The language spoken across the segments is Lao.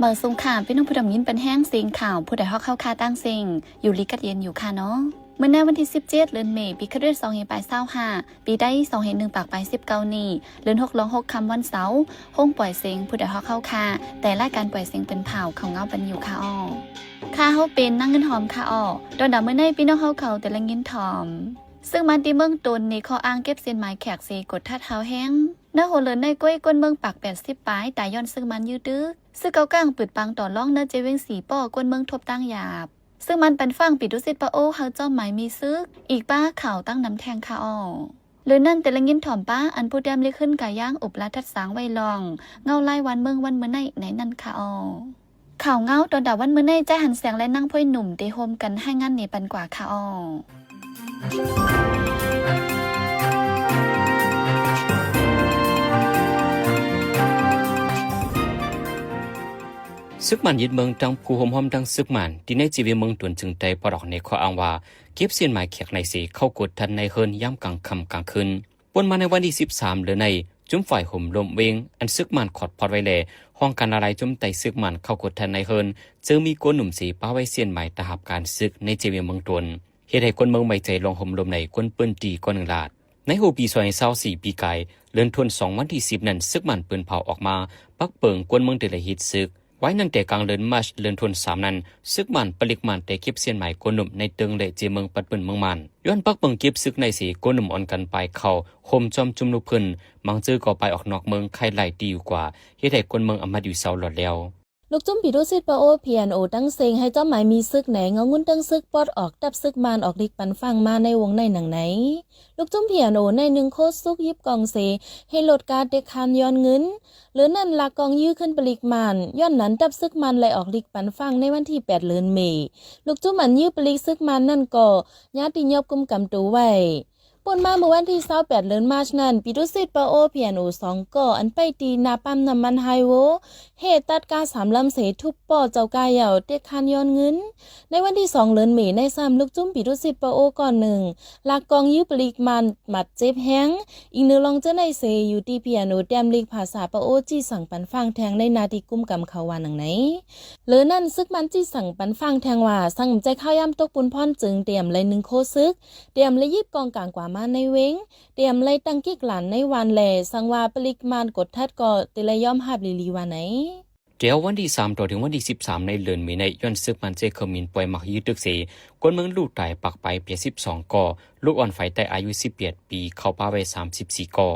ເອີ ສົງຂາມ ພີ່ນ້ອງຜູ້ດຳຍິນປັນແຮງເສງຂ່າວ ຜູ້ໃດຮອກເຮົາຄ່າຕ່າງເສັງ ຢູ່ດີກັດເຢັນຢູ່ຄ່າເນາະ. ເມື່ອໃນວັນທີສິບເຈັດ ເດືອນເມ ປີຄະເລດ ສອງພັນປາຍຊາວຫ້າ ປີໄດ້ ສອງພັນໜຶ່ງປາກປາຍສິບເກົ້ານີ້ ເດືອນຫົກລອງຫົກຄ່ຳວັນເສົາ ໂຮງປ່ອຍເສັງ ຜູ້ໃດຮອກເຮົາຄ່າ ແຕ່ລາຍການປ່ອຍເສັງເປັນຂ່າວ ເຂົ້າເງົາປັນຢູ່ຄ່າເນາະ. ຂ້າເຮົາເປັນນາງເງິນຫອມຄ່າເນາະ. ຕອນດາວມື້ໃນ ພີ່ນ້ອງເຮົາເຂົາແຕ່ລະຍິນຖ່ອມ ຊຶກມານທີ່ເມືອງຕົນ ໃນຂໍ້ອ້າງເກັບເສັ້ນໝາຍແຂກເສ ກົດທັດຮ້າວແຮງ. ໃນຫົວເດືອນໃນກ້ວຍ ຄົນເມືອງປາກແປດສິບປາຍ ຕາຍຍ້ອນຊຶກມານຍຶດຕຶກ. ຊຶກເກົ້າກ້າງປຶດປັງຕໍ່ລອງ ໃນເຈວຽງສີປໍ້ ຄົນເມືອງທົບຕັ້ງຢາບ. ຊຶກມານປັນຟາງ ປີຕຸສິດປາໂອ ເຮົາຈ້ອມໝາຍມີຊຶກ ອີກປ້າຂ່າວຕັ້ງນຳແທ່ງຄ່າເນາະ. ເລື່ອງນັ້ນ ແຕ່ລະຍິນຖ່ອມປ້າ ອັນຜູ້ຕຽມລິກຂຶ້ນກາຍາງ ອຸບລາທັດສາງໄວ້ລອງ ເງົາລາຍວານເມືອງວັນມື້ໃນ ໃນນັ້ນຄ່າເນາະ. ຂ່າວເງົາຕອນດາວວັນມື້ໃນ ຈາຍຫັນແສງ ແລະ ນາງພອຍໜຸ່ມ ເຕໂຮມກັນຮາຍງານໃນປັນກວ່າຄ່າເນາະ. ຊຶກມານຍຶດເມືອງ ທັງຜູ້ໂຮມຮ້ອມທັງຊຶກມານ ທີ່ໃນເຈວຽງເມືອງຕົນ ເຊິ່ງໄດ້ປອດອອກໃນຂໍ້ອ້າງວ່າ ເກັບເສັ້ນໝາຍແຂກໃນເສ ເຂົ້າກົດທັດໃນເຮືອນ ຍາມກາງຄ່ຳກາງຄືນ. ປ່ນມາໃນວັນທີສິບສາມ ເດືອນໃນ ຈຸ້ມຝ່າຍໂຮມລົມເວງ ອັນຊຶກມານຂອດພອດໄວ້ແລ ຫ້ອງການລະລາຍຈຸ້ມໄຕ້ຊຶກມານເຂົ້າກົດທັດໃນເຮືອນ ເຊິ່ງມີໂກນໜຸ່ມເສ ປະໄວ້ເສັ້ນໝາຍຕາຮັບການຊຶກໃນເຈວຽງເມືອງຕົນ ເຮັດໃຫ້ຄົນເມືອງໄວ້ໃຈລອງໂຮມລົມໃນຄົນພື້ນທີ່ກ່ອນໜຶ່ງລາດ. ໃນຫົວປີສອງພັນຊາວສີ່ ປີກາຍ ເດືອນທົນສອງ ວັນທີສິບນັ້ນ ຊຶກມານປືນເຜົາອອກມາ ປັກເປິງຄົນເມືອງໄດ້ລະຫິດຊຶກ. ໄວນັ້ນແຕ່ກາງເດືອນມາດ ເດືອນທົນສາມນັ້ນ ຊຶກມານປະລິກມານແຕ່ເກັບເສັ້ນໝາຍໂກນໜຸ່ມໃນເຕີງ ແລະ ເຈເມືອງປັດປືນເມືອງມານ. ຍ້ອນປັກເປິງເກັບຊຶກໃນເສ ໂກນໜຸ່ມອ່ອນກັນປາຍເຂົ້າໂຮມຈອມຈຸມລູກພື້ນ, ບາງເທື່ອກໍປາຍອອກນອກເມືອງ ໄຄຫຼາຍທີ່ຢູ່ກວ່າ ເຮັດໃຫ້ຄົນເມືອງອາມາດຢູ່ເຊົາຫຼອດແລ້ວ. ລູກຈຸ້ມປີຕຸສິດປາໂອ ພີເອັນໂອ ຕັ້ງເສັງໃຫ້ຈ້ອມໝາຍມີຊຶກໃນເງົາງຸ່ນເຕີງຊຶກ ປອດອອກທັບຊຶກມານອອກລິກປັນຟາງມາໃນວົງໃນໜັງໃນ. ລູກຈຸ້ມພີເອັນໂອ ໃນໜຶ່ງໂຄຊຶກຍິບກ້ອງເສ ເຮໂລດກາເຕັກຄານຍ້ອນເງິນ. ເຫຼືອນັ້ນລາກກ້ອງຢື້ຂຶ້ນປະລິກມານ ຍ້ອນນັ້ນທັບຊຶກມານໄລ່ອອກລິກປັນຟາງໃນວັນທີແປດ ເດືອນເມ. ລູກຈຸ້ມອັນຢື້ປະລິກຊຶກມານນັ້ນກໍຍາດຕິຍອບກຸມກຳໂຕໄວ້. ປົນມາເມື່ອວັນທີຊາວແປດ ເດືອນມາດນັ້ນ ປີຕຸສິດປາໂອ ພີເອັນໂອ ສອງກໍ ອັນໄປທີ່ໜ້າປ້ຳນ້ຳມັນໄຮໂວ ເຮຕັດກາສາມລຳເສ ທຸບປໍ້ເຈົ້າກາເຍົາເຕັກຄານຍ້ອນເງິນ. ໃນວັນທີສອງ ເດືອນເມໃນຊ້ຳ ລູກຈຸ້ມປີຕຸສິດປາໂອກ້ອນໜຶ່ງ ລາກກ້ອງຢື້ປະລິກມານ ບາດເຈັບແຮງ. ອີງເໜືອລອງເຈີໃນເສ ຢູ່ທີ່ພີເອັນໂອ ຕຽມລິກພາສາປາໂອ ຈີ່ສັງປັນຟາງແທງໃນໜ້າທີ່ກຸມກຳເຂົາວ່າໜັງໃນ. ເຫຼືອນັ້ນຊຶກມານຈີ່ສັງປັນຟາງແທງວ່າ ສັງໃຈຄາວຍາມຕົກປຸນພອນ ຈຶ່ງຕຽມໄລ່ໜຶ່ງໂຄຊຶກ ຕຽມໄລ່ຢິບກ້ອງກາງກວ່າມາໃນເວງ ຕຽມໄລ່ຕັ້ງກິກຫຼານໃນວັນ ແລະ ສັງວ່າປະລິກມານກົດທັດກໍເຕໄລຍອມຮັບລີລີວ່າໃນ. ແຕ່ວັນທີສາມຕໍ່ເຖິງວັນທີສິບສາມ ໃນເດືອນເມໃນ ຍ້ອນຊຶກມານໃຊ້ເຄື່ອງບິນປ່ອຍໝາກຢື້ຕຶກເສ ຄົນເມືອງລູກຕາຍປາກປາຍ ແປດສິບສອງກໍ ລູກອ່ອນຝ່າຍໃຕ້ອາຍຸສິບແປດປີ ເຂົ້າປ່າໄວ້ສາມສິບສີ່ກໍ.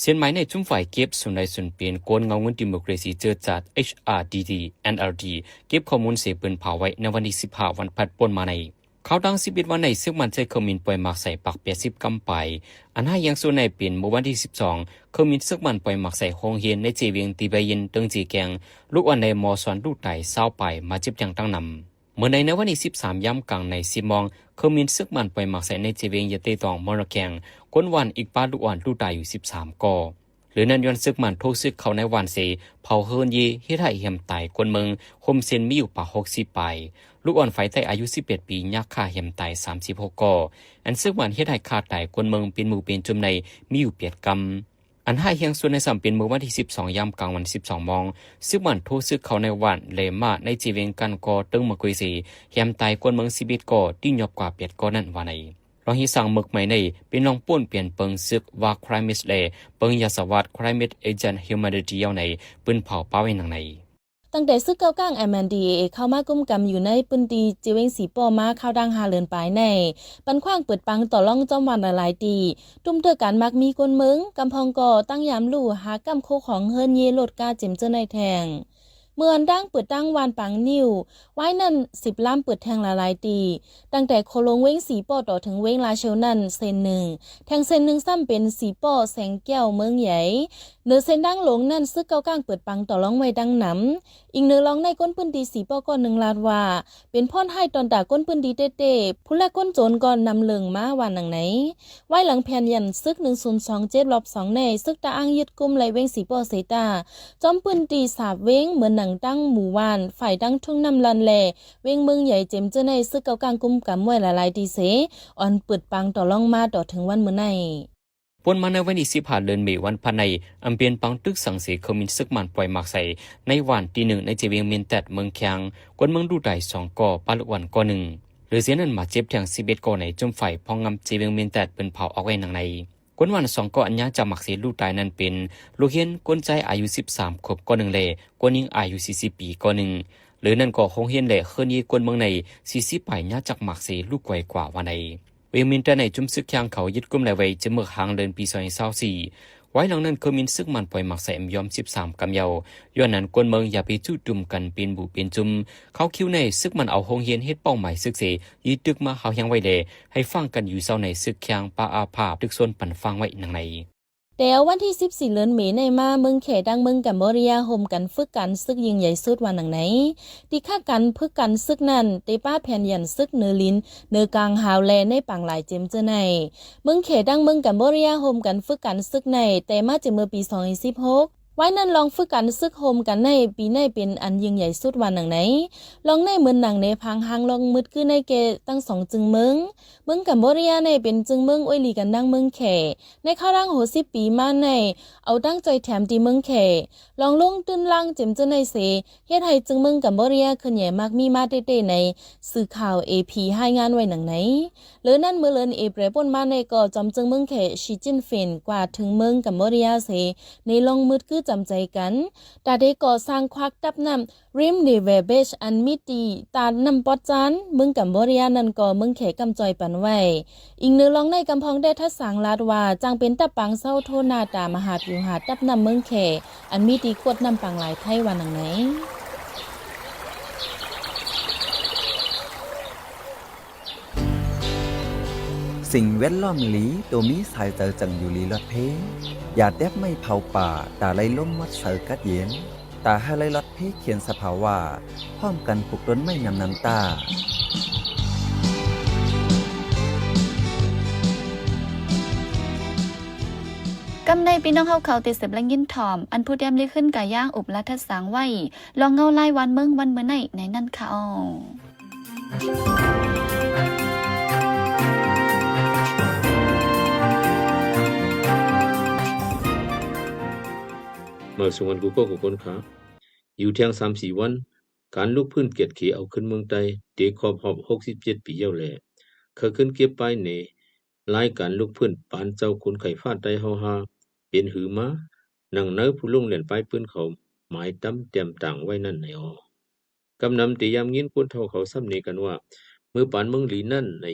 ເສັ້ນໝາຍໃນຈຸ້ມຝ່າຍເກັບ ສູນໄດ້ສູນເປັນໂກນເງົາເງິນດີໂມເຄຣຊີເຈີດຈາດ ເອັດຊ໌ອາຣ໌ດີດີ ເກັບຂໍ້ມູນເສປືນເຜົາໄວ້ໃນວັນທີສິບຫ້າ ວັນພັດປົນມາໃນ. ຂ່າວຕັ້ງສິບເອັດວັນໃນ ຊຶກມານໃຊ້ເຄື່ອງບິນປ່ອຍໝາກໃສ່ປາກແປດສິບກຳປາຍ. ອັນຮ້າຍແຮງສຸດໃນເປັນເມື່ອວັນທີສິບສອງ ເຄື່ອງບິນຊຶກມານປ່ອຍໝາກໃສ່ໂຮງຮຽນໃນເຈວຽງຕີໄບຍິນ ເຕີງເຈແກງ ລູກອ່ອນໃນມໍສອນລູກຕາຍຊາວປາຍ ບາດເຈັບຢ່າງຕັ້ງນຳ. ເມື່ອໃນ ໃນວັນທີສິບສາມ ຍາມກາງໃນ ສິບໂມງ ເຄື່ອງບິນຊຶກມານປ່ອຍໝາກໃສ່ໃນເຈວຽງຢາເຕຕອງ ມໍລະແກງ ຄົນຫວ່ານອີກປ້າລູກອ່ອນລູກຕາຍຢູ່ສິບສາມກໍ. ເຫຼືອນັ້ນ ຍ້ອນຊຶກມານໂທຊຶກເຂົ້າໃນຫວ່ານເສ ເຜົາເຮືອນເຢ ເຮັດໃຫ້ແຮມຕາຍຄົນເມືອງ ໂຮມເຊັນມີຢູ່ປາກຫົກສິບປາຍ. ລູກອ່ອນຝ່າຍໃຕ້ອາຍຸສິບແປດປີ ຍາກຂ້າແຮມຕາຍສາມສິບຫົກກໍ. ອັນຊຶກມານເຮັດໃຫ້ຂ້າຕາຍຄົນເມືອງເປັນໝູ່ເປັນຈຸ້ມໃນມີຢູ່ແປດກຳ. ອັນຮ້າຍແຮງສຸດໃນຊ້ຳເປັນເມື່ອວັນທີສິບສອງ ຍາມກາງວັນ ສິບສອງໂມງ ຊຶກມານໂທຊຶກເຂົ້າໃນຫວ່ານແລມາໃນເຈວຽງກັນກໍ ເຕີງມະກຸຍເສ ແຮມຕາຍຄົນເມືອງສິບເອັດກໍ ຕີນຫຍັບກວ່າແປດກໍນັ້ນວ່າໃນ. ລອງເຮັດສ້າງເມືອກໃໝ່ໃນ ເປັນລອງໂປ້ນປ່ຽນເປິງຊຶກ War Crimes ແລະ ເປິງຢາສະຫວາດ Climate Agent Humanity ເອົາໃນ ປືນເຜົາປະໄວ້ໜັງໃນ. ຕັ້ງແຕ່ຊຶກເກົ້າກ້າງ ເອັມເອັນດີເອ ເຂົ້າມາກຸມກຳຢູ່ໃນພື້ນທີ່ເຈວຽງສີປໍ້ມາ ຄາວດາງຫ້າເດືອນປາຍໃນ ປັນຂວ້າງເປີດປັງຕໍ່ລອງຈອມວັນຫຼາຍໆທີ່ ຕຸ້ມເທື່ອການມັກມີກົນເມືອງ ກຳພອງກໍຕັ້ງຍາມຫຼູຫາກຳໂຄຂອງເຮືອນເຢລົດກາເຈັມເຈີໃນແທງ. ເມືອງດາງເປີດຕັ້ງວານປາງນິ້ວ ວາຍນັ້ນສິບລຳເປີດແທງຫຼາຍໆທີ່ ຕັ້ງແຕ່ໂຄລົງເວງສີປໍ້ຕໍ່ເຖິງເວງລາເຊວນັ້ນເສັ້ນໜຶ່ງ ແທງເສັ້ນໜຶ່ງຊ້ຳເປັນສີປໍ້ແສງແກ້ວເມືອງໃຫຍ່. ເໜືອເສັ້ນທາງຫຼວງນັ້ນ ຊຶກເກົ້າກ້າງເປີດປັງຕໍ່ລອງໄວ້ດັ່ງນຳ. ອີງເໜືອລອງໃນຄົນພື້ນທີ່ສີປໍ້ກ້ອນໜຶ່ງລາດວ່າ ເປັນພອນຮ້າຍຕອນຕາຄົນພື້ນທີ່ເຕ້ໆ ຜູ້ລາກຄົນໂຈນກໍນຳເລີງມາວ່າໜັງໃນ. ວາຍຫຼັງແຜ່ນຢັນຊຶກໜຶ່ງສູນສອງເຈັດລອບສອງໃນ ຊຶກຕາອ່າງຍຶດກຸມໄລ່ເວງສີປໍ້ເສຕາ ຈອມພື້ນທີ່ສາບເວງ ເໝືອນໜັງຕັ້ງໝູ່ບ້ານ ຝ່າຍຕັ້ງທຸງນ້ຳລັນ ແລະ ເວງເມືອງໃຫຍ່ເຈັມເຈີໃນ ຊຶກເກົ້າກ້າງກຸມກຳໄວ້ຫຼາຍໆທີ່ເສ ອ່ອນເປີດປັງຕໍ່ລອງມາຕໍ່ເຖິງວັນມື້ໃນ. ປົນມາໃນວັນທີສິບຫ້າເດືອນເມ ວັນພະໃນ ອຳເປັນປາງຕຶກສັງເສ ເຄີຍມີສຶກມັນປ່ອຍໝາກໃສ່ ໃນວານທີໜຶ່ງ ໃນເຂດວຽງມິນແຕັດ ເມືອງຄຽງ, ຄົນເມືອງດູຕາຍສອງກໍ ປາລູກອ່ອນກໍໜຶ່ງ. ເຫຼືອເສຍນັ້ນ ບາດເຈັບແທງສິບເອັດກໍ ໃນຊຸມຝ່າຍພອງງາມເຂດວຽງມິນແຕັດ ເພິ່ນເວົ້າອອກໄວ້ດັ່ງໃນ. ຄົນວານສອງກໍ ອັນຍາຈາກໝາກເສລູກຕາຍນັ້ນເປັນ ລູກຮຽນຄົນຊາຍອາຍຸສິບສາມຂວບກໍໜຶ່ງ ແລະ ຄົນຍິງອາຍຸສີ່ສິບປີກໍໜຶ່ງ. ເຫຼືອນັ້ນກໍ ໂຮງຮຽນ ແລະ ເຮືອນຢູ່ຄົນເມືອງໃນສີ່ສິບປາຍ ຍາຈາກໝາກເສລູກໄກວກວ່າວ່າໃນ. ວຽງມິນແຕັດໃນ ຊຸມຊາວຄຽງເຂົາຍຶດກຸມໄດ້ໄວ້ ເມື່ອຫາງເດືອນປີສອງພັນຊາວສີ່. ວາຍຫຼັງນັ້ນ ເຄີຍມີສຶກມັນປ່ອຍໝາກໃສ່ ອຳຍອມສິບສາມກຳເຍົາ. ຍ້ອນນັ້ນ ຄົນເມືອງຢ່າໄປຈຸ້ມກັນເປັນໝູ່ເປັນຊຸມ. ຄາວຄິວໃນ ຊາວບ້ານເອົາໂຮງຮຽນເຮັດເປົ້າໝາຍເຊິ່ງເສ ຍຶດຕຶກມາຮາວແຮງໄວ້ແລ ໃຫ້ຟັງກັນຢູ່ເຊົ້າໃນ ຊາວຄຽງປະອາພາບຕຶກຊົນປັນຟັງໄວ້ດັ່ງໃນ. ແຕ່ວັນທີສິບສີ່ເດືອນເມໃນມາ ເມືອງແຂດາງເມືອງກຳບໍເດຍ ຮ່ວມກັນຝຶກການສຶກຍິ່ງໃຫຍ່ສຸດວ່າໜັງໃນ. ທີ່ຄາດການຝຶກການສຶກນັ້ນ ໄດ້ປະແຜນຢັນສຶກເໜືອດິນ ເໜືອກາງຫາວ ແລະ ໃນປາງລາຍເຈັມເຈີໃນ. ເມືອງແຂດາງເມືອງກຳບໍເດຍ ຮ່ວມກັນຝຶກການສຶກໃນ ແຕ່ມາຈາກເມື່ອປີສອງພັນສິບຫົກ. ວາຍນັ້ນລອງຝຶກການສຶກຮ່ວມກັນໃນປີໃນເປັນອັນຍິ່ງໃຫຍ່ສຸດວ່າໜັງໃນ. ລອງໃນເໝືອນໜັງໃນພັງຫາງລອງມືດຄືໃນແກ່ທັງສອງເຈີເມືອງ. ເມືອງກຳບໍເດຍໃນເປັນເຈີເມືອງອວຍຫຼີກັນດັ່ງເມືອງແຂ. ໃນຄາວຫຼັງຫົກສິບປີມາໃນ ເອົາຕັ້ງຈ່ອຍແຖມທີ່ເມືອງແຂ ລອງລົງທຶນລ້າງເຈັມເຈີໃນເສ ເຮັດໃຫ້ເຈີເມືອງກຳບໍເດຍເຄື່ອນໃຫຍ່ມາກມີມາເຕໆໃນ ສື່ຂ່າວເອພີ ລາຍງານໄວ້ດັ່ງໃນ. ເຫຼືອນັ້ນ ເມື່ອເດືອນເອເປຣປົນມາໃນກໍ ຈອມເຈີເມືອງແຂ ຊີຈິນເຟນ ກວ່າເຖິງເມືອງກຳບໍເດຍເສ ໃນລອງມືດຄືຈຳໃຈກັນ ຕາເດກໍ່ສ້າງຄວັກຕັບນ້ຳ Rim River Bridge ອັນມີທີ່ຕາດນ້ຳປອດຈານ ເມືອງກຳບໍເດຍນັ້ນກໍເມືອງແຂກຳຈ່ອຍປັນໄວ້. ອີງເໜືອລອງໃນກຳພອງແຕ່ທັດສາງລາດວ່າ ຈ້າງເປັນຕັບປາງເຊົາໂທນາຕາມະຫາປິວຫາຕັບນ້ຳເມືອງແຂ ອັນມີທີ່ກວດນ້ຳປາງລາຍໄທວ່າໜັງໃນ. ສິ່ງແວດລ້ອມດີ ໂຕມີສາຍໃຈຈັ່ງຢູ່ດີລອດເພ. ຢ່າແຕບໄມ້ເຜົາປ່າ, ຕາໄລ່ລົມໝົດໃສກັດເຢັນ. ຕາໃຫ້ໄລ່ລອດເພຂຽນສະພາວະ, ພ້ອມກັນປູກຕົ້ນໄມ້ນຳນ້ຳຕາ. ກຳໃນພີ່ນ້ອງເຮົາເຂົາຕິດເສບແລະຍິນຖອມ ອັນຜູ້ຕຽມລິຂືນກາຍາງອຸບລາທັດສາງໄວ້ ລອງເງົາລາຍວານເມືອງວັນມື້ໃນໃນນັ້ນຄະເອົາ. ມາສູ່ກັນ ກູ່ເກີ້ ກູ່ຄົນຂາ ຢູ່ທ່ຽງສາມສີ່ວັນ ການລຸກຟື້ນກຽດເຂເອົາຄືນເມືອງໃຕ້ ໄດ້ຄອບຮອບຫົກສິບເຈັດປີແລ້ວແລະ ເຄີຍຂຶ້ນເກັບປ້າຍເນ ລາຍການລຸກຟື້ນປານເຈົ້າຂຸນໄຂຟ້າໃຕ້ເຮົາຫາ ເປັນຫືມາ ດັ່ງໃນຜູ້ລົງແລ່ນປ້າຍປືນເຂົາໝາຍຕຳແຕ້ມຕາງໄວ້ນັ້ນໃນອໍ. ກຳນຳແຕ່ຍາມຍິນຄົນເຖົ້າເຂົາຊ້ຳເນກັນວ່າ ເມື່ອປານເມືອງລີນັ້ນໃນ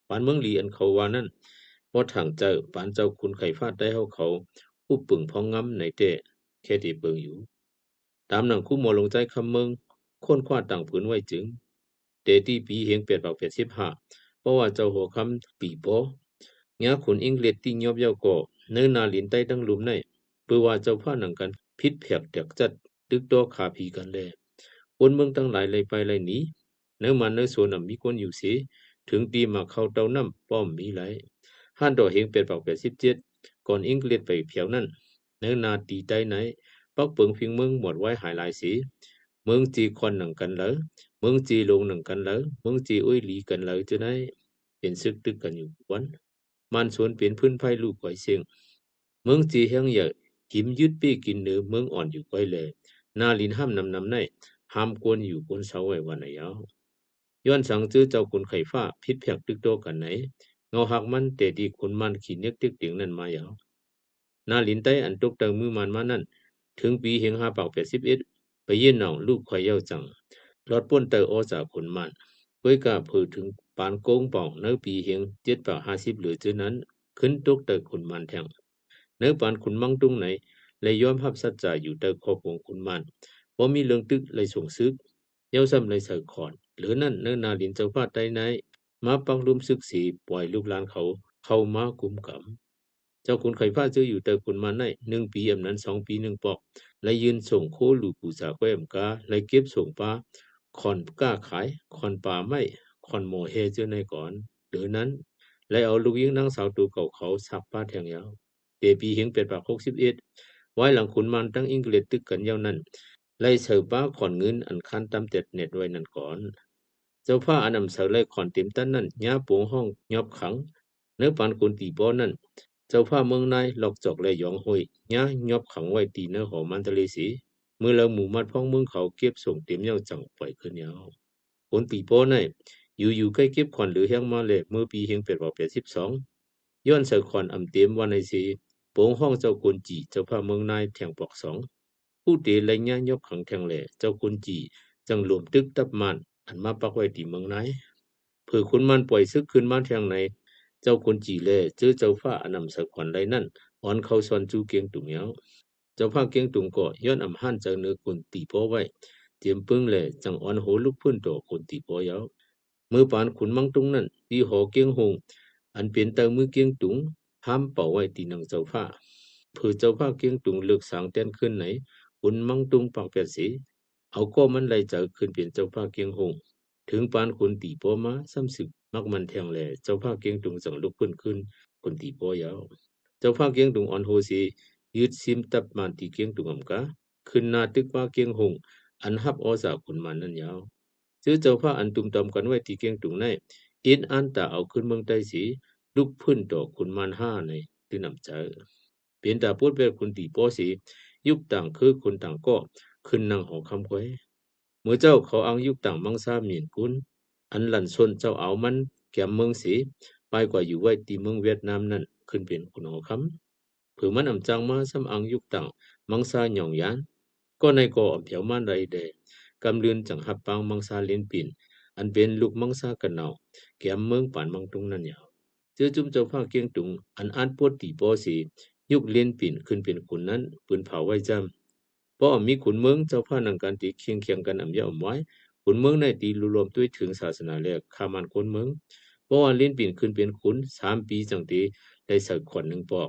ປານເມືອງລີອັນເຂົາວ່ານັ້ນ ບໍ່ຖາງເຈີ ປານເຈົ້າຂຸນໄຂຟ້າໃຕ້ເຮົາເຂົາ ອຸບປຶງພອງງາມໃນແຕ່ ແຄ່ທີ່ເບິ່ງຢູ່ ຕາມໜັງຄູໝໍຫຼວງໃຈຄຳເມືອງ ຄົ້ນຄວ້າຕ່າງຜືນໄວ້ຈຶ່ງ ແຕ່ທີ່ປີເຮັງແປດພັນແປດສິບຫ້າ ເພາະວ່າເຈົ້າຫົວຄຳປີປໍ ຍາຂຸນອີງເລັດຕິຍອບເຍົາກໍ ເນີນາລິນໃຕ້ດັ່ງລຸ່ມໃນ ເປີວ່າເຈົ້າພາກໜັງກັນ ຜິດແຜກແຕກຈັດ ຕຶກຕໍ່ຂ້າຜີກັນແລ ຄົນເມືອງທັງຫຼາຍໄລ່ໄປໄລ່ໜີ ເນີມານເນີຊົນອຳມີຄົນຢູ່ເສ ເຖິງຕີໝາກເຂົ້າເຕົ້ານ້ຳປ້ອມມີໄລ ຮ້ານຕໍ່ເຮັງແປດພັນແປດສິບເຈັດ ກ່ອນອີງເລັດໄປແຜວນັ້ນ ເນີນາຕີໃຕ້ໃນ ປັກເປິງພິງເມືອງໝວດໄວ້ຫາຍຫຼາຍເສ ເມືອງເຈຄອນໜັງກັນເລີ ເມືອງເຈລົງໜັງກັນເລີ ເມືອງເຈໂອ້ຍຫຼີກັນເລີ ເຈົ້າໃນ ເປັນເສິກຕຶກກັນຢູ່ທຸກວັນ. ມານຊົນເປັນພື້ນໄພລູກໄກເສັງ ເມືອງເຈແຮງໃຫຍ່ ຫິມຍືດເປ້ກິນເໜືອເມືອງອ່ອນຢູ່ໄກແລ ນາລິນຫ້າມນຳນຳໃນ ຫ້າມກວນຢູ່ກວນເຊົາໄວ້ວ່າໃນຍາວ. ຍ້ອນສັງເຈີເຈົ້າຂຸນໄຂຟ້າ ຜິດແຜກຕຶກຕໍ່ກັນໃນ ເງົາຮັກມັນແຕ່ທີ່ຂຸນມານຂີ້ເໜັກເຕັກເຕັງນັ້ນມາຍາວ. ນາລິນໃຕ້ອັນຕົກແຕ່ງມືມານມານັ້ນ ເຖິງປີເຮັງຫ້າພັນແປດສິບເອັດ ໄປເຢັນໜອງລູກຄວາຍເຍົາຈັ່ງ ລອດພົ້ນແຕ່ອໍຈາກຂຸນມານ ກ້ອຍກາເຜີເຖິງປານໂກງປ່ອງໃນປີເຮັງເຈັດພັນຫ້າສິບເຫຼືອເຈີນັ້ນ ຂຶ້ນຕົກແຕ່ຂຸນມານແທ່ງ ໃນປານຂຸນມັງຕຸງໃນ ແລະ ຍອມຮັບສັດຈາຢູ່ໃຕ້ຄອບຄົງຂຸນມານ ບໍ່ມີເລື່ອງຕຶກໄລ່ສົ່ງເສິກ ເຍົາຊ້ຳໄລ່ໃສ່ຂອນ ເຫຼືອນັ້ນໃນນາລິນເຈົ້າຟ້າໃຕ້ໃນ ມາປັກລຸມເສິກເສ ປ່ອຍລູກຫຼານເຂົາເຂົ້າມາກຸມກຳ. ເຈົ້າຂຸນໄຂຟ້າເຈີຢູ່ໃຕ້ຂຸນມານໃນ ໜຶ່ງປີອຳນັ້ນ ສອງປີໜຶ່ງປອກ ໄລ່ຢືນສົ່ງໂຄຫຼູປູສາແກ້ມກາ ໄລ່ເກັບສົ່ງປາ ຂ້ອນກ້າຂາຍ ຂ້ອນປ່າໄມ້ ຂ້ອນໝໍແຮ່ເຈີໃນກ່ອນ ເຫຼືອນັ້ນ ໄລ່ເອົາລູກຍິງນາງສາວໂຕເກົ່າເຂົາສາກປາແທ່ງຍາວ. ແຕ່ປີເຮັງແປດພັນຫົກສິບເອັດ ວາຍຫຼັງຂຸນມານທັງອີງເລັດຕຶກກັນຍາວນັ້ນ ໄລ່ໃສ່ປາຂອນເງິນອັນຄານຕຳແຕດແໜດໄວ້ນັ້ນກ່ອນ. ເຈົ້າຟ້າອັນອຳໃສໄລ່ຂອນເຕັມຕັນນັ້ນ ຍາໂປງຫ້ອງຍອບຂັງ ໃນປານຄົນຕີປ້ອນນັ້ນ ເຈົ້າຟ້າເມືອງນາຍ ລອກຈອກ ແລະ ຢອງໂຮຍ ຍາຍອບຂັງໄວ້ທີ່ເໜືອຫໍມານຕະເລເສ. ເມື່ອລາວໝູ່ໝາດພ້ອງເມືອງເຂົາເກັບສົ່ງເຕັມແລ້ວ ຈັ່ງປ່ອຍຄືນຍາວ. ຄົນຕີປໍວໃນ ຢູ່ໆ ໄກ່ເກັບຂວັນເຫຼືອແຮງມາແລະ ເມື່ອປີເຮງແປດຮ້ອຍແປດສິບສອງ ຍ້ອນໃສ່ຂວັນອຳເຕັມວ່າໃນເສ ໂປງຮ້ອງເຈົ້າກົນຈີ ເຈົ້າຟ້າເມືອງນາຍ ແທງປອກສອງ. ຜູ້ເຕໄລ່ຍາຍອບຂັງແທງແລ ເຈົ້າກົນຈີ ຈັ່ງລວມຕຶກຕັບມານ ອັນມາປັກໄວ້ທີ່ເມືອງນາຍ. ເຜີຄົນມານປ່ອຍເສິກຄືນມາແທງໃນ ເຈົ້າກົນຈີແລ ເຈີເຈົ້າຟ້າອັນນຳໃສ່ຂວັນໄລ່ນັ້ນ ອ່ອນເຂົ້າຊ່ອນຈູ່ກຽງຕຸງຍາວ. ເຈົ້າຟ້າກຽງຕຸງກໍຍ້ອນອຳຫ້ານໃຈເໜືອຄົນຕີປໍວໄວ້ ເຈມປຶງແລ ຈັ່ງອ່ອນໂຮລຸກຟື້ນຕໍ່ຄົນຕີປໍວຍາວ. ເມື່ອປານຂຸນມັງຕຸງນັ້ນ ທີ່ຫໍກຽງໂຮງ ອັນເປັນໃຕ້ມືກຽງຕຸງ ພາມເປົ່າໄວ້ທີ່ນັ່ງເຈົ້າຟ້າ. ເຜີເຈົ້າຟ້າກຽງຕຸງເລີກສາງແຕ່ນຄືນໃນ ຂຸນມັງຕຸງປາກແປດເສ ເອົາກໍມັນໄລ່ໃຈຄືນເປັນເຈົ້າຟ້າກຽງໂຮງ. ເຖິງປານຄົນຕີປໍວມາຊ້ຳຊຶກມັກມັນແທງແລ ເຈົ້າຟ້າກຽງຕຸງຈັ່ງລຸກຟື້ນຄືນຄົນຕີປໍວຍາວ. ເຈົ້າຟ້າກຽງຕຸງອ່ອນໂຮເສ ຍືດຊິມຕັບມານທີ່ກຽງຕຸງອຳກາ ຂຶ້ນໜ້າຕຶກວ່າກຽງໂຮງ ອັນຮັບອໍຈາກຂຸນມານນັ້ນຍາວ. ເຈີເຈົ້າຟ້າອັນຕຸ້ມຕອມກັນໄວ້ທີ່ກຽງຕຸງໃນ ອິດອານຕາເອົາຄືນເມືອງໃຕ້ເສ ລຸກຟື້ນຕໍ່ຂຸນມານຫ້າໃນຕື່ນອຳໃຈ. ເປັນຕາປົດແປດຂຸນຕີປໍວເສ ຍຸກຕ່າງຄືຄົນຕ່າງກໍຂຶ້ນນັ່ງຫໍຄຳແຄວ. ເມື່ອເຈົ້າເຂົາອ່າງຍຸກຕ່າງມັງຊາໝຽນກຸນ ອັນຫຼັ້ນຊົນເຈົ້າອາວມັນແກມເມືອງເສ ປາຍກວ່າຢູ່ໄວ້ທີ່ເມືອງຫວຽດນາມນັ້ນ ຂຶ້ນເປັນຂຸນຫໍຄຳ. ເຜີມັນອຳຈາງມາຊ້ຳອ່າງຍຸກຕ່າງມັງຊາຫຍອງຢານ ກໍໃນກໍອຳແຜວມາໄດ້ແດ່ ກຳເລື່ອນຈັ່ງຮັບປາງມັງຊາເລນປິນ ອັນເປັນລູກມັງຊາກະເນົາ ແກມເມືອງປານມັງຕຸງນັ້ນຍາວ. ເຈີຈຸ້ມເຈົ້າຟ້າກຽງຕຸງ ອັນອານປົດຕີປໍວເສ ຍຸກເລນປິນຂຶ້ນເປັນຂຸນນັ້ນ ປືນເຜົາໄວ້ຈ້ຳ. ເພາະມີຂຸນເມືອງເຈົ້າຟ້ານັ່ງກັນຕີຄຽງຄຽງກັນອຳຢາອຳວາຍ ຂຸນເມືອງໃນຕີລວມໆ ຕົວເຖິງສາສະໜາແລະຂ້າມານຄົນເມືອງ. ເພາະວ່າເລນປິນຂຶ້ນເປັນຂຸນສາມປີ ຈັ່ງຕີໄດ້ໃສ່ຂວັນໜຶ່ງປອກ.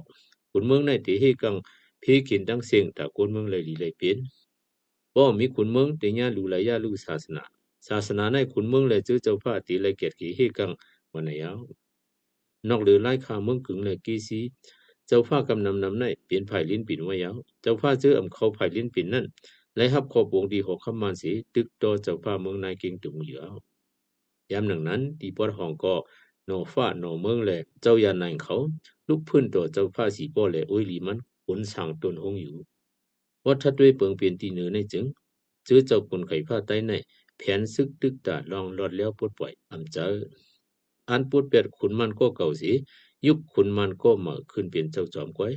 ຂຸນເມືອງໃນຕີເຮກັງເພກິນຕັ້ງເສັງ ຕາກົນເມືອງໄລ່ຫຼີໄລ່ເປັນ. ເພາະມີຂຸນເມືອງເຕຍາລູໄລຍາລູສາສະໜາ ສາສະໜາໃນຂຸນເມືອງແລະເຈີເຈົ້າຟ້າເຕໄລ່ແກດເກເຮກັງວ່າໃນຍາວ. ນອກເຫຼືອລາຍຂ້າເມືອງກຶງແລະເກສີ ເຈົ້າຟ້າກຳນຳນຳໃນເປັນຝ່າຍເລນປິນວ່າຍາວ. ເຈົ້າຟ້າເຈີອຳເຂົ້າຝ່າຍເລນປິນນັ້ນ ໄລ່ຮັບຄອບວົງທີ່ຫໍຄຳມານເສ ຕຶກຕໍ່ເຈົ້າຟ້າເມືອງນາຍເກງຕຸງຢູ່ອາວ. ຍາມໜຶ່ງນັ້ນ ທີ່ປອດຫ້ອງກໍໜໍ່ຟ້າໜໍ່ເມືອງແລະເຈົ້າຢານາຍເຂົາ ລຸກຟື້ນຕໍ່ເຈົ້າຟ້າສີປໍວແລະໂອຍຫຼີມັນ ຂົນສ້າງຕົ້ນໂຮງຢູ່. ພອດທັດດ້ວຍເປິງເປັນທີ່ເໜີໃນຈຶ່ງ ເຈີເຈົ້າກົນໄຂຟ້າໃຕ້ໃນ ແຜນສຶກຕຶກຕາລອງລອດແລ້ວປົດປ່ອຍອຳເຈີ. ອັນປົດແປດຂຸນມານກໍເກົ່າເສ ຍຸກຂຸນມານກໍໃໝ່ຂຶ້ນເປັນເຈົ້າຈອມກ້ວຍ.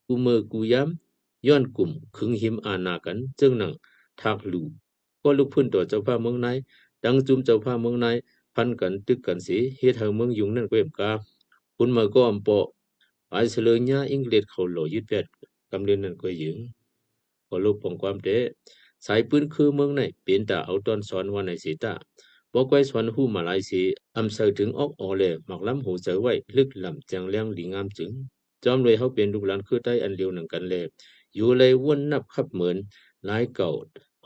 ກູເມີກູຍາມ ຍ້ອນກຸ່ມຄຶງຫິມອານາກັນ ເຈີໜັງທາກລູ ກໍລຸກຟື້ນຕໍ່ເຈົ້າຟ້າເມືອງນາຍ. ດັ່ງຈຸ້ມເຈົ້າຟ້າເມືອງນາຍ ພັນກັນຕຶກກັນເສ ເຮັດໃຫ້ເມືອງຍຸງນັ້ນກໍເອມກາ ຂຸນໃໝ່ກໍອຳເປາະ ປາຍສະເລີຍຍາອິງເລັດເຂົາຫຼໍ່ຍຶດແປດ ກຳເລີນນັ້ນກໍຍືງ. ຂໍລົບຂອງຄວາມແທ້ ສາຍປືນຄືເມືອງໃນ ເປັນຕາເອົາຕ້ອນສອນວ່າໃນເສຕາ ບໍ່ໄກສອນຮູ້ມາຫຼາຍເສ ອຳໃສເຖິງອອກອໍແລ ໝາກລຳຫົວໃຈໄວ້ ລຶກລ້ຳແຈ້ງແລງດີງາມຈຶ່ງ ຈອມລວຍເຮົາເປັນລູກຫຼານຄືໄຕອັນລຽວໜັງກັນແລ ຢູ່ໄລວົນນັບຂັບເໝິນ ຫຼາຍເກົ່າ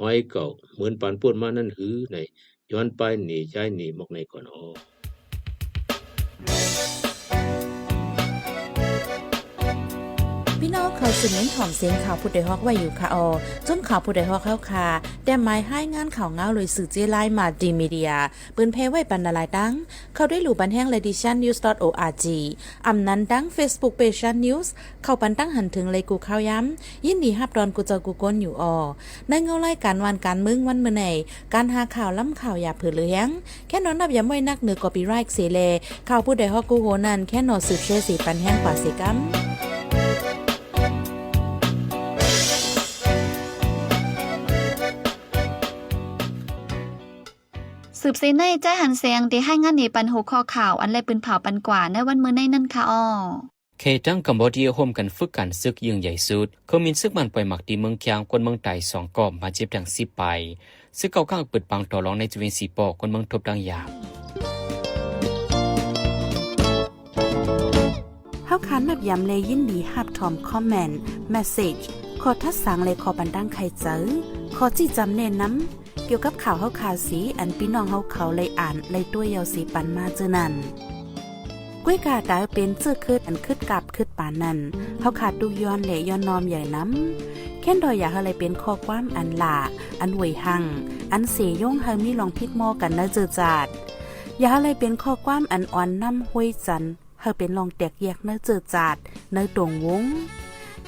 ຫອຍເກົ່າ ເໝືອນປານປວດມານັ້ນຫື ໃນ ຍ້ອນປາຍເນ ຍ້າຍເນ ໝອກໃນກ່ອນອອກ. ພີ່ນ້ອງເຂົ້າສູ່ເມັນຖອມສຽງຂ່າວຜູ້ດອຍຮອກໄວ້ຢູ່ຄະອໍ. ຈຸ້ມຂ່າວຜູ້ດອຍຮອກເຮົາຄະ ແຕ້ມໝາຍຮາຍງານຂ່າວເງົາໂດຍສື່ເຈ້ລາຍ Multimedia ເປີນແຜ່ໄວ້ປັນຫຼາຍໆຕັ້ງ ເຂົ້າດ້ວຍລູກບັນແຮງ Ladies Chan News dot org ອຳນັ້ນຕັ້ງ Facebook Page Chan News ເຂົ້າປັນຕັ້ງຫັນເຖິງໄລກູ່ຂ່າວຍາມ ຍິນດີຮັບດອນກູ່ເຈົ້າກູ່ກົນຢູ່ອໍ. ໃນເງົາລາຍການວານການເມືອງວັນມື້ໃນ ການຫາຂ່າວລ້ຳຂ່າວຢ່າເຜີເຫຼືອແຮງ ແຄ່ນອນນັບຢາມໄວ້ນັກເໜືອ copyright ເສແລ ຂ່າວຜູ້ດອຍຮອກກູ່ໂຮນັ້ນ ແຄ່ນອນສືບແຊເສປັນແຮງກວ່າເສກຳ. ສືບເສໃນ ຈ້າຍຫັນແສງ ໄດ້ຮາຍງານໃຫ້ປັນຫົວຂໍ້ຂ່າວ ອັນໄດ້ປືນເຜົາປັນກວ່າໃນວັນມື້ໃນນັ້ນຄະອໍ. ເຂດທາງກຳປູເຈຍຮ່ວມກັນຝຶກການສຶກຍິ່ງໃຫຍ່ສຸດ. ເຄື່ອງບິນຊຶກມັນປ່ອຍໝາກທີ່ເມືອງຄຽງ ຄົນເມືອງຕາຍສອງກໍ ບາດເຈັບທັງສິບປາຍ. ຊຶກເກົ່າຄ້າງປຶດປັງຕໍ່ລອງໃນຈະເວນສີປໍ ຄົນເມືອງທົບທັງຢາກ. ເຮົາຄານນັບຢາມແລະຍິນດີຮັບຖອມຄອມເມັນ, ເມສເຊຈ, ຂໍ້ທັດສາງ ແລະ ຂໍ້ບັນດາງໄຂໃຈ, ຂໍ້ຊີ້ຈຳແນະນຳ ກ່ຽວກັບຂ່າວເຮົາຄາເສ ອັນພີ່ນ້ອງເຮົາເຂົາໄດ້ອ່ານໄດ້ຕົວະເຍົາເສປັນມາເຈີນັ້ນ. ກ້ວຍກາຕາເປັນເຈີເຄີດອັນຄຶດກາບຄຶດປານນັ້ນ ເຮົາຄາຕຸກຍ້ອນ ແລະ ຍ້ອນນ້ອມໃຫຍ່ນຳ. ແຄ້ນດອຍຢາກເຮົາໄດ້ເປັນຂໍ້ຄວາມອັນຫຼ້າ ອັນຫວຍຮັ່ງ ອັນເສຍົງໃຫ້ມີລອງຜິດໝໍ້ກັນໃນເຈີຈາດ. ຢາກເຮົາໄດ້ເປັນຂໍ້ຄວາມອັນອ່ອນນ້ຳຫ້ວຍຈັນ ໃຫ້ເປັນຮ່ອງແຕກແຍກໃນເຊື້ອຊາດ, ໃນຕົງວົງ,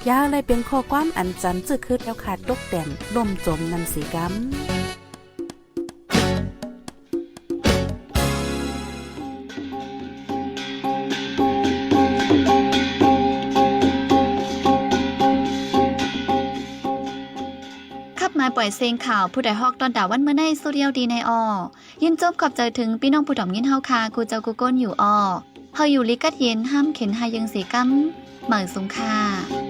ຢ່າໃຫ້ໄດ້ເປັນຂໍ້ຄວາມອັນຈັນຊື້ຄືດແລ້ວຂາດຕົກແຕ່ງ, ລົ້ມຈົມນັ້ນເສຍກຳ. ຂັບມາປ່ອຍເສັງຂ່າວ ຜູ້ໃດຮອກຕອນດາວັນມື້ໃນ ສຸດຍອດດີໃນອໍ. ຍິນຊົມຂອບໃຈເຖິງພີ່ນ້ອງຜູ້ຖອມຍິນເຮົາຄ່າ ຄູ່ເຈົ້າຄູ່ຄົນຢູ່ອໍ. ເຮົາຢູ່ລີກັດເຢັນ ຫ້າມເຂັນຫາຍເຢິງເສຍກຳ. ໝາຍສູງຄ່າ.